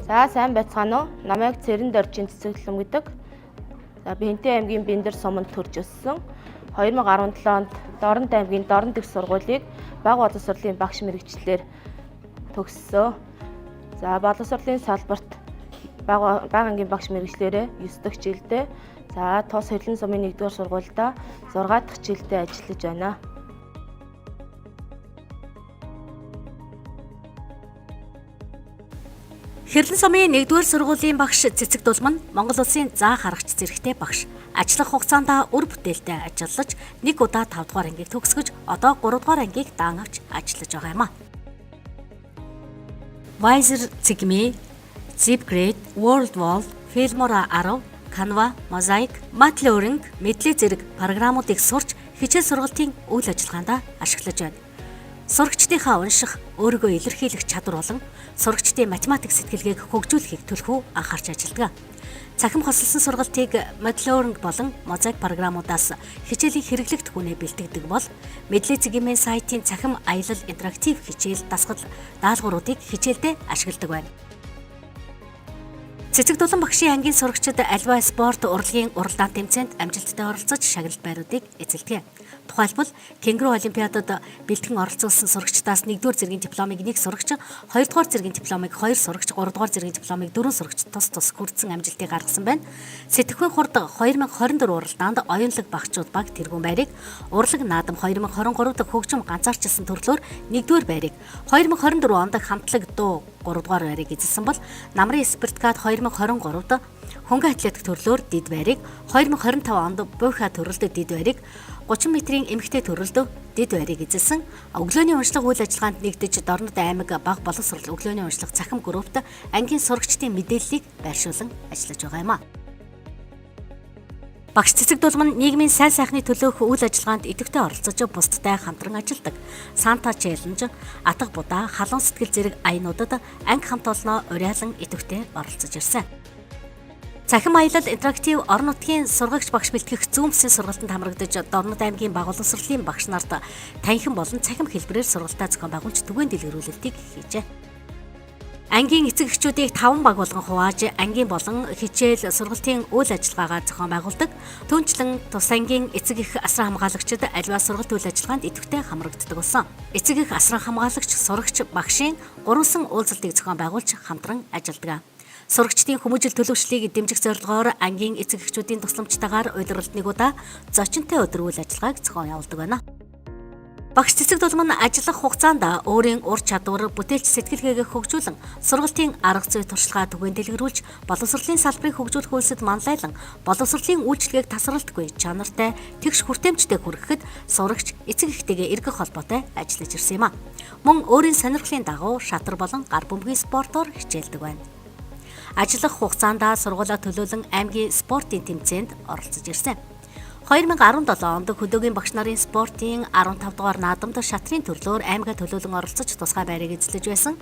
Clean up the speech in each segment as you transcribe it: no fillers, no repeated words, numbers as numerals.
За сайн байцгаана уу? Намайг Цэрэндоржийн Цэцэглэм гэдэг. За би Хэнтэн аймгийн Бэндэр суманд төрж өссөн. 2017 онд Дорнод аймгийн Дорнод их сургуулийг бага боловсролын багш мэргэжлээр төгссөн. За боловсролын салбарт бага ангийн багш мэргэжлээрээ 9 дахь жилдээ, за тус Хэрлэн сумын 1-р сургуульдаа 6 дахь жилдээ ажиллаж байна. Хэрлэн сумын 1-р сургуулийн багш Цэцэг Дулман Монгол улсын заах аргач зэрэгтэй багш. Ажиллах хугацаанд үр бүтээлтэй ажиллаж, нэг удаа 5 дугаар ангийг төгсгөж, одоо 3 дугаар ангийг даан авч ажиллаж байгаа юм а. Wiser Zigme, ZipGrade, WorldWall, Filmora 10, Canva, Mosaic, Matlearning, мэдлэг зэрэг програмуудыг сурч хичээл сургалтын үйл ажиллагаанд ашиглаж байна. Сурагчдынхаа унших, өөрийгөө илэрхийлэх чадвар болон сурагчдын математик сэтгэлгээг хөгжүүлэхийг төлхөө анхаарч ажилладаг. Цахим хосолсон сургалтыг Matlearning болон Mosaic програмуудаас хичээлийн хэрэглэгдэх үнэ бэлтгэдэг бол мэдлэг цэгийн сайтын цахим аялал интерактив хичээл дасгал даалгавруудыг хичээлдээ ашигладаг байна. Цэцэг Дулан багшийн ангийн сурагчид альва спорт урлагийн уралдаан тэмцээнд амжилттай оролцож шагналт байруудыг эзэлдэг. Тухайлбал Кенгуру олимпиадад бэлтгэн оролцуулсан сурагчдаас 1-р зэргийн дипломыг 1 сурагч, 2-р зэргийн дипломыг 2 сурагч, 3-р зэргийн дипломыг 4 сурагч тус тус хүртсэн амжилтыг гаргасан байна. Сэтгэхүйн хурд 2024 уралдаанд оюунлаг багчууд баг тэргүүн байрыг, урлаг наадам 2023 дахь хөгжим ганцаарчилсан төрлөөр 1-р байрыг, 2024 онд хамтлаг дуу 3-р байрыг эзэлсэн бол Намрын Спирткад 2023-д хөнгөн атлетик төрлөөр дэд байрыг, 2025 онд Буйха төрөлд дэд байрыг, 30 метрийн эмэгтэй төрөлд дэд байрыг эзэлсэн. Өглөөний уншлага үйл ажиллагаанд нэгдэж Дорнод аймаг бага боловсрол өглөөний уншлага цахим группт ангийн сурагчдын мэдээллийг байршуулан ажиллаж байгаа юм а. Багш Цэцэг Дулман нийгмийн сайн сайхны төлөөх үйл ажиллагаанд идэвхтэй оролцож бусдтай хамтран ажилладаг. Санта челленж, атга будаа, халуун сэтгэл зэрэг аянуудад анги хамт олноо уриалан идэвхтэй оролцож ирсэн. Цахим аялал интерактив орон нутгийн сургагч багш бэлтгэх Zoom-ийн сургалтанд хамрагдаж Дорнод аймгийн бага боловсролын багш нарт танхим болон цахим хэлбэрээр сургалтаа зохион байгуулж түгээн дэлгэрүүлэлтийг хийжээ. Ангийн эцэг эхчүүдийг 5 баг болгон хувааж ангийн болон хичээл сургалтын үйл ажиллагаагаар зохион байгуулдаг. Түүнчлэн тус ангийн эцэг эх асран хамгаалагчид аливаа сургалт үйл ажиллагаанд идэвхтэй хамрагддаг болсон. Эцэг эх асран хамгаалагч сурагч багшийн гурван уулзалтыг зохион байгуулж хамтран ажилладаг. Сурагчдын хүмүүжил төлөвшлийг дэмжих зорилгоор ангийн эцэг эхчүүдийн тусламжтайгаар улиралд нэг удаа зочинтой өдөр үйл ажиллагааг зохион явуулдаг байна. Багш Цэцэг Дулман ажиллах хугацаанд өөрийн ур чадвар, бүтээлч сэтгэлгээгээ хөгжүүлэн сургалтын арга зүй туршлагаа түгээн дэлгэрүүлж боловсролын салбарыг хөгжүүлэх үйлсэд манлайлан боловсролын үйлчилгээг тасралтгүй чанартай тэгш хүртээмжтэй хүргэхэд сурагч эцэг эхтэйгээ эргэх холбоотой ажиллаж ирсэн юм а. Мөн өөрийн сонирхлын дагуу шатар болон гар бөмбөгийн спортоор хичээлдэг байна. Ажиллах хугацаанд сургуулаа төлөөлөн аймгийн спортын тэмцээнд оролцож ирсэн. 2017 онд хөдөөгийн багш нарын спортын 15 дугаар наадамд шатрын төрлөөр аймгаа төлөөлөн оролцож тусгай байрыг эзлэж байсан.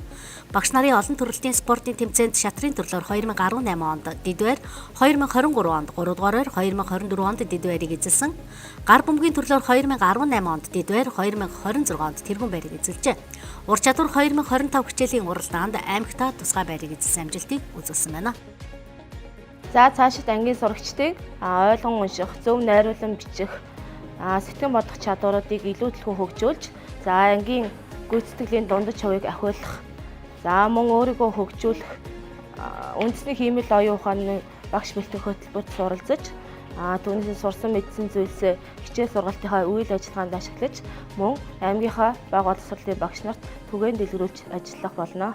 Багш нарын олон төрөлтийн спортын тэмцээнд шатрын төрлөөр 2018 онд дэд байр, 2023 онд 3 дугаар байр, 2024 онд дэд байрыг эзэлсэн. Гар бөмбөгийн төрлөөр 2018 онд дэд байр, 2026 онд тэргүүн байрыг эзэлжээ. Ур чадвар 2025 хичээлийн уралдаанд аймагтаа тусгай байрыг эзэлсэн амжилтыг үзүүлсэн байна. За цаашид ангийн сурагчдыг ойлгон унших, зөв найруулан бичих, сэтгэн бодох чадваруудыг илүү төлхөө хөгжүүлж, за ангийн гүйцэтгэлийн дундаж хувийг ахиулах, за мөн өөрийгөө хөгжүүлэх үндэсний хиймэл оюун ухааны багш бэлтгэх хөтөлбөрт суралцаж, түүнээс сурсан мэдсэн зүйлсээ хичээл сургалтынхаа үйл ажиллагаанд ашиглаж, мөн аймгийнхаа бага боловсролын багш нарт түгээн дэлгэрүүлж ажиллах болно.